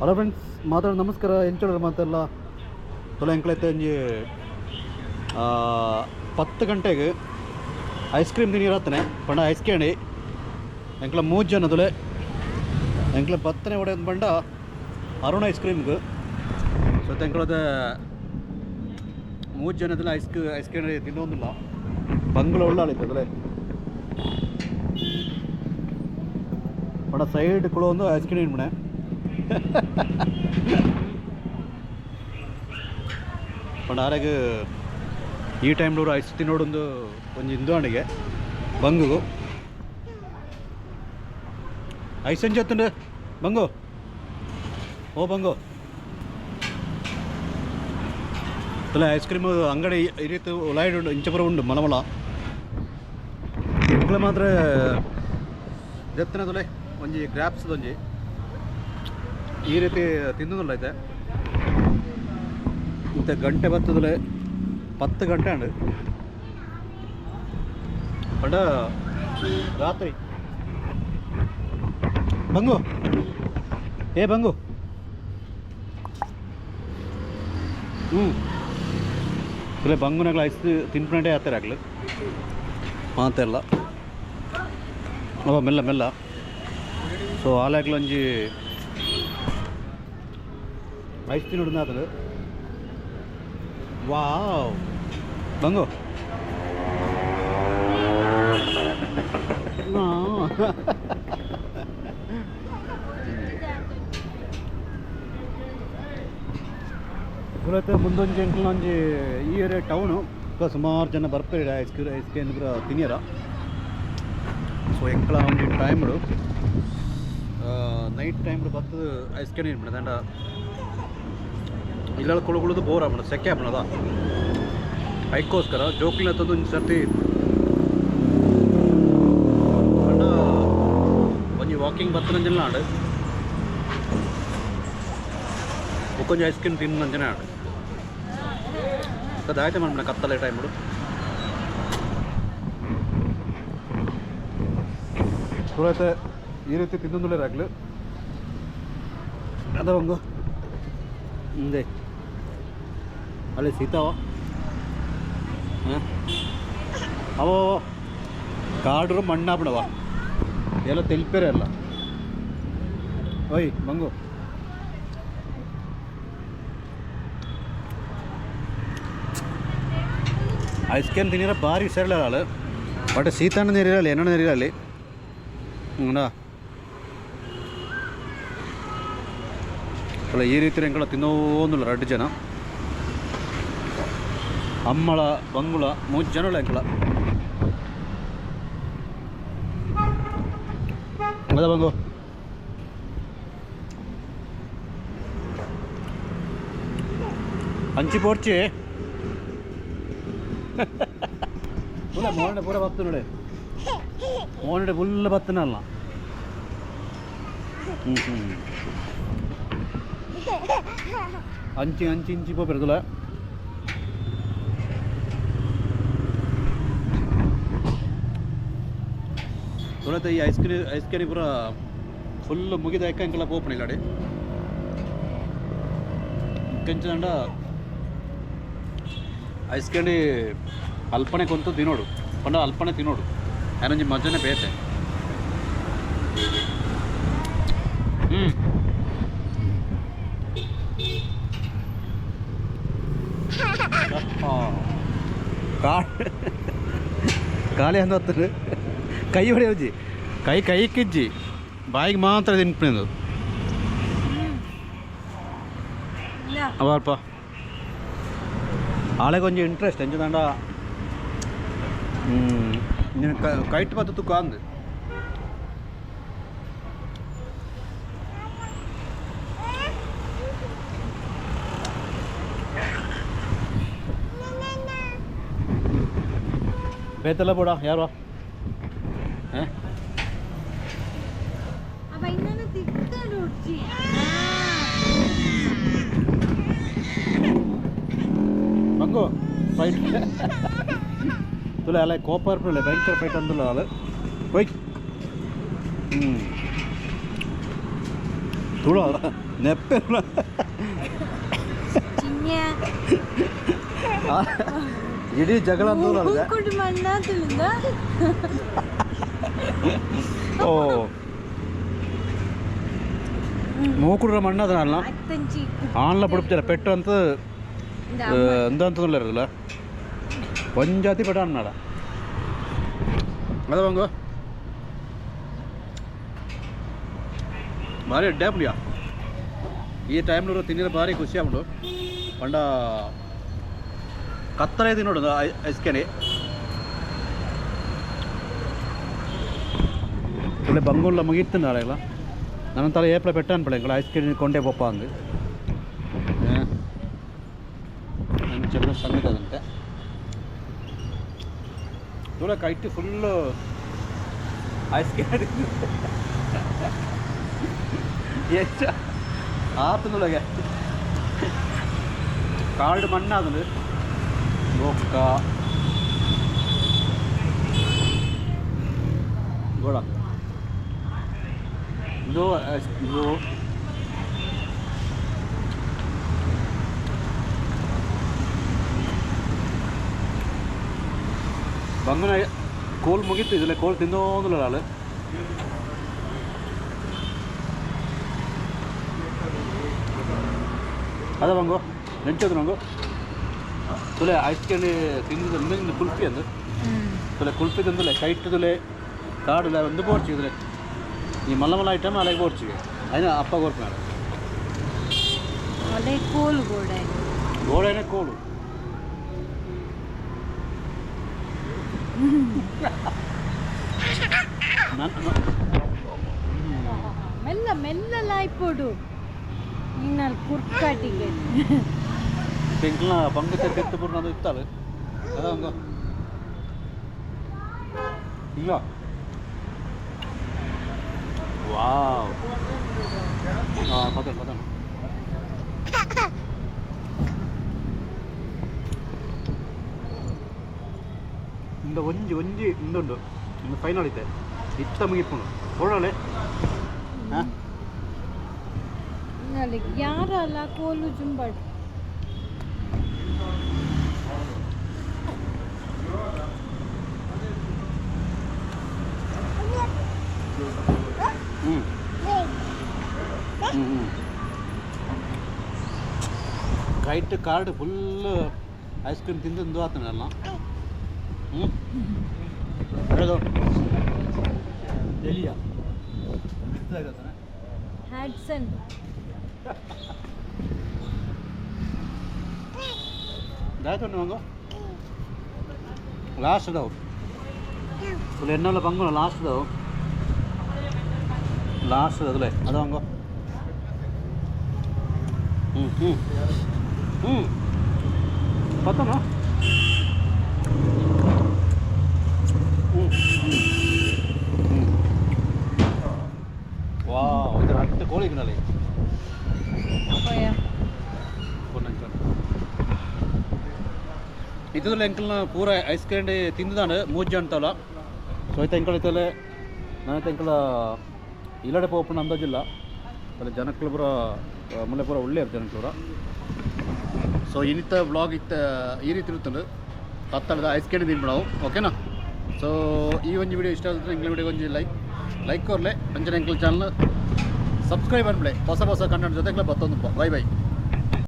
Hello friends, ಮಾತಾಡ ನಮಸ್ಕಾರ. ಎಂಚೋಡ ಮಾತೆಲ್ಲ ತೊಲೆ ಎಂಕ್ಲೈತೆ ಒಂಜಿ 10 ಗಂಟೆಗೆ ಐಸ್ ಕ್ರೀಮ್ ತಿನ್ನಿರತ್ತನೆ ಪಂಡ ಐಸ್ ಕ್ಯಾಂಡಿ ಎಂಕ್ಲ ಮೂರು ಜನ ತುಲೆ ಎಂಕ್ಲ ಪತ್ತನೆ ಒಡೆ ಪಂಡ ಅರುಣ್ ಐಸ್ ಕ್ರೀಮ್ಗೆ. ಸೊ ಎಂಕ್ಲದ ಮೂರು ಜನದಲ್ಲಿ ಐಸ್ ಐಸ್ ಕ್ರೀಮ್ ತಿನ್ನೋದಿಲ್ಲ ಬಂಗ್ಲ ಉಳ್ಳಾಳಿತ್ತು ತುಲೆ ಪಂಡ ಸೈಡ್ ಕುಳೊಂದು ಐಸ್ ಕ್ರೀಮ್ ಇನ್ಮಣೆ ಪಂಡ ಆರೆಗ್ ಈ ಟೈಮ್ ಐಸ್ ತಿನ್ನೋಡೊಂದು ಒಂಜಿ ಇಂದು ಬಂಗುಗು ಐಸ್ ಎಂಚತ್ತುಂಡು ಬಂಗು ಓ ಬಂಗು ತುಲೆ ಐಸ್ ಕ್ರೀಮ್ ಅಂಗಡಿ ಈ ರೀತಿ ಉಲಾಯ್ಡ್ ಉಂಡು ಇಂಚಪುರ ಉಂಡು ಮಲಮಲ ಎಂಕ್ಲ ಮಾತ್ರ ದೆತ್ತನ ತುಲೆ ಒಂಜಿ ಗ್ರಾಪ್ಸ್ ಒಂಜಿ ಈ ರೀತಿ ತಿಂದುಲ್ಲ ಐತೆ. ಇಂತ ಗಂಟೆ ಬತ್ತದಲೆ 10 ಗಂಟೆ ಉಂಡು ಪಂಡ ರಾತ್ರಿ. ಬಂಗು ಏ ಬಂಗು ಹ್ಞೂ ತುಲೆ ಬಂಗುನಾಗ್ಲ ಐಸ್ ತಿನ್ಪಂಡೆ ಆತರ ಆಗ್ಲು ಮಾತೆಲ್ಲ ಅವ ಮೆಲ್ಲ ಮೆಲ್ಲ. ಸೊ ಆಲಾಗ್ಲ ಒಂಜಿ ಐಸ್ ತಿನ್ನೋಡು ಆತದು. ವಾವ್ ಬಂಗು ಪುರತೆ ಮುಂದೊಂಜಿ ಎಂಕ್ಲೊಂಜಿ ಈ ಏರಿಯಾ ಟೌನು ಸುಮಾರು ಜನ ಬರ್ಪೇರು ಐಸ್ ಕ್ರೀಮ್ ಐಸ್ ಕ್ರೀಮ್ ಪೂರ ತಿನಿಯರ. ಸೊ ಎಂಕ್ಲ ಒಂಜಿ ಟೈಮ್ಡು ನೈಟ್ ಟೈಮ್ಡು ಬತ್ತದು ಐಸ್ ಕ್ರೀಮ್ ಇನ್ಪುಂಡು ದಂಡ ಇಲ್ಲಳ ಕುಳುಕುಳುದು ಬೋರ್ ಆಪುಂಡು ಸೆಕೆ ಆಪುಂಡು ಐಕ್ಕೋಸ್ಕರ ಜೋಕ್ಲಿನ ತಂದು ಒಂಜಿ ಸರ್ತಿ ಪಂಡ ಒಂಜಿ ವಾಕಿಂಗ್ ಬತ್ತನಂಜನ ಆಂಡ್ ಬೊಕ್ಕೊಂಜಿ ಐಸ್ ಕ್ರೀಮ್ ತಿನ್ನಂಜನೆ ಆಂಡ್ ದಾಯ್ತೆ ಮನ್ಪುನ ಕತ್ತಲೆ ಟೈಮ್ಡು ಪೂರೈತೆ ಈ ರೀತಿ ತಿಂದೊಂದುಲ್ಲೆರ್ ಅದ ಬಂಗು ಹಿಂದೆ ಅಲ್ಲಿ ಸೀತಾವ ಅವೋ ಕಾಡ್ರು ಮಣ್ಣಾಪುಣವ ಎಲ್ಲ ತೆಲ್ಪೇರೆ ಅಲ್ಲ. ಓಯ್ ಬಂಗು ಐಸ್ ಕ್ರೀಮ್ ತಿನ್ನಿರ ಭಾರಿ ಹುಷಾರಿಲ್ಲ ಆಳು. ಬಟ್ ಶೀತಣ್ಣ ನೀರಿರಲಿ ಎಣ್ಣೆ ನೀರಿರಲಿ ಹ್ಞೂ ಅಲ್ಲ. ಈ ರೀತಿ ಎಂಕಲ ತಿನ್ನೋಂದುಲ್ಲ ರಡ್ಡು ಜನ ಅಮ್ಮಳ ಬಂಗುಳ ಮೂರು ಜನ ಎಂಕಲ ಅದ ಬಂಗು ಅಂಚಿ ಪೋರ್ಚಿ ಪೂರ ಮೋಂಡೆ ಪೂರ ಬತ್ತು ನೋಡಿ ಮೋಂಡೆ ಫುಲ್ ಬತ್ತನಲ್ಲ. ಹ್ಞೂ ಹ್ಞೂ ಅಂಚಿ ಅಂಚಿ ಇಂಚಿ ಪೋಪೆರ್ದುಲ ತುಳತ ಈ ಐಸ್ ಕ್ರೀಮ್ ಐಸ್ ಕ್ರೀಮ್ ಪೂರ ಫುಲ್ ಮುಗಿದ ಎಂಕಲ ಪೋಪುಣ ಇಲ್ಲಡೆ ಕಂಚಂಡ ಐಸ್ ಕ್ರೀಮ್ ಅಲ್ಪನೆ ಕೊಂತು ತಿನ್ನೋಡು ಪಂಡ ಅಲ್ಪನೆ ತಿನ್ನೋಡು ಯಾರೊಂಜಿ ಮಜನೆ ಬೇತೆ. ಹ್ಞೂ ಖಾಲಿ ಅಂದ ಕೈ ಹೊಡೆಯೋಜಿ ಕೈ ಕೈ ಕಿಜ್ಜಿ ಬಾಯಿಗೆ ಮಾತ್ರ ತಿನ್ಪಿನದು ಅವಲ್ಪ ಆಳೆ ಕೊಂಚ ಇಂಟ್ರೆಸ್ಟ್ ಎಂಚ ಕೈಟ್ ಬತ್ತು ತುಕ್ಕ ಅಂದು ಬೇತೆಲ್ಲ ಬೋಡ ಯಾರು ಬಂಗು ಫೈಟ್ ತುಲೆ ಅಲ್ಲ ಕೋಪ ಇರ್ಪಿಲ್ಲ ಭಯಂಕರ ಫೈಟ್ ಅಂದಿಲ್ಲ ಅದು ಹೋಯ್. ಹ್ಞೂ ತುಳು ನೆಪ್ಪೆ ಇಡೀ ಜಗಳ ಅಂತ. ಓ ಮೂಕುಡ್ರ ಮಣ್ಣದಲ್ಲ ಆನ್ಲ ಪುಡುಪ್ತಾರೆ ಪೆಟ್ಟು ಅಂತ ಎಂತ ಅಂತಲ್ಲ ಒಂಜಾತಿ ಪೆಟ್ಟ ಅನ್ನಾಡ ಅದ ಬಂಗು ಭಾರಿ ಅಡ್ಡೆ ಆಪುಂಡಿಯಾ ಈ ಟೈಮ್ನೂರು ತಿನ್ನಿರ ಭಾರಿ ಖುಷಿ ಆಪುಂಡು. ಪಂಡ ಕತ್ತಲೆ ತಿನ್ನೋಡು ಐಸ್ಕೆನೆ ಒಳ್ಳೆ ಬಂಗುಲ್ಲ ಮುಗಿತ್ತು ನನ್ನ ತಲೆ ಏಪ್ಲ ಪೆಟ್ಟ ಅನ್ಪಳೆ ಐಸ್ ಕ್ರೀಮ್ ಕೊಂಡೆ ಪೊಪ್ಪ ಅಂದು ಚೆಲ್ಲ ಸಂಗೀತದಂತೆ ದೂರ ಕೈಟ್ ಫುಲ್ಲು ಐಸ್ ಕ್ರೀಮ್ ಹೆಚ್ಚ ಆತನುಳಗೆ ಕಾರ್ಡ್ ಮಣ್ಣಾದನು ಬೊಕ್ಕ ಗೋಡ ಇದು ಇದು ಬಂಗನ ಕೋಲ್ ಮುಗೀತು. ಇದಲ್ಲ ಕೋಲ್ ತಿನ್ನೋದಿಲ್ಲ ಆಳು. ಅದ ಬಂಗು ನೆಂಚದು ನಂಗು ತುಲೆ ಐಸ್ ಕ್ರೀಮ್ ತಿಂದು ಕುಲ್ಫಿ ಅಂದು ತುಲೆ ಕುಲ್ಫಿ ತಿಂದುಲೆ ಕೈಟ್ ತುಲೆ ಕಾಡುಲೆ ಒಂದು ಬೋರ್ಚಿ ಇದ್ರೆ ಈ ಮಲ್ಲ ಮಲ್ಲ ಐಟಮ್ ಅಲೆಗೆ ಬೋರ್ಚಿಗೆ అయినా ಅಪ್ಪ ಕೊರ್ಪುನಾಡು ಅಲೆ ಕೋಲು ಗೋಡೆ ಗೋಡೆನೆ ಕೋಲು. ಮೆಲ್ಲ ಮೆಲ್ಲ ಲಾಯ್ಪೋಡು ನಿನ್ನಲ್ಲಿ ಕುರ್ಕಾಟಿಗೆ ಎಂಕ್ಲ ಬಂಗತೆ ತೆತ್ತು ಪೂರ್ಣ ಇತ್ತಾಳು ಅದ ಒಂದು ಇಲ್ಲ. ವಾವ್ ಹಾಂ ಪತನ್ ಪತನ್ ಇಂದ ಒಂಜಿ ಒಂಜಿ ಇಂದುಂಡು ಇಂದು ಫೈನಲ್ ಇತ್ತೆ ಇತ್ತ ಮುಗಿಪುಂಡು ಹೊರಡಲೆ ಹಾಂ ಅಲ್ಲಿಗೆ ಯಾರಲ್ಲ ಕೋಲು ಜುಂಬಾಡು. ಹ್ಞೂ ಹ್ಞೂ ಹ್ಞೂ kite card full ice cream ತಿಂದು ಆತನಲ್ಲ. ಹ್ಞೂ ಹೇಳೋದು ಎಲಿಯ ಹ್ಯಾಡ್ಸನ್ ದಾಯ್ತು ಮಂಗು ಲಾಸ್ಟ್ ದವು ಫುಲ್ ಎನ್ನಲ್ಲ ಬಂಗು ಲಾಸ್ಟ್ ದವು ಲಾಸ್ಟ್ ಅದುಲೇ ಅದ ಬಂಗು. ಹ್ಞೂ ಹ್ಞೂ ಹ್ಞೂ ಪತ್ತನ ಹ್ಞೂ ಹ್ಞೂ ವಾ ಇದರ ಹತ್ತು ಕೋಳಿ ನಲ್ಲಿ ಇದ್ದಲ್ಲ ಎಂಕಲ್ನ ಪೂರ ಐಸ್ ಕ್ರೀಮ್ ತಿಂದುದಾಂಡ್ ಮೂಜ್ ಅಂತಲ್ಲ. ಸೊ ಐತೆ ಎಂಕಲ್ ಇತ್ತಲೆ ನಾನು ಎಂಕಲ ಇಲ್ಲಡೆ ಪೋಪುನ ಅಂದಾಜಿಲ್ಲ ಅಲ್ಲ ಜನಕ್ಕಲು ಪೂರ ಮುಲ್ಲೆ ಪೂರ ಒಳ್ಳೆಯ ಜನಕ್ಕಲು ಪೂರ. ಸೊ ಇನ್ನಿತ್ತ ವ್ಲಾಗ್ ಇತ್ತ ಈ ರೀತಿ ಇರುತ್ತಂಡು ಕತ್ತಲದ ಐಸ್ ಕ್ರೀಮ್ ತಿನ್ಬಿಡವು ಓಕೆನಾ. ಸೊ ಈ ಒಂಜಿ ವಿಡಿಯೋ ಇಷ್ಟ ಆದರೆ ಎಂಕ್ಲ ವಿಡಿಯೋ ಒಂಜಿ ಲೈಕ್ ಲೈಕ್ ಕೊರ್ಲೆ ಅಂಚನೆ ಎಂಕಲ್ ಚಾನಲ್ ಸಬ್ಸ್ಕ್ರೈಬ್ ಅನ್ಬಿಡೆ ಹೊಸ ಹೊಸ ಕಂಟೆಂಟ್ ಜೊತೆ ಬತ್ತೊಂದು. Bye bye.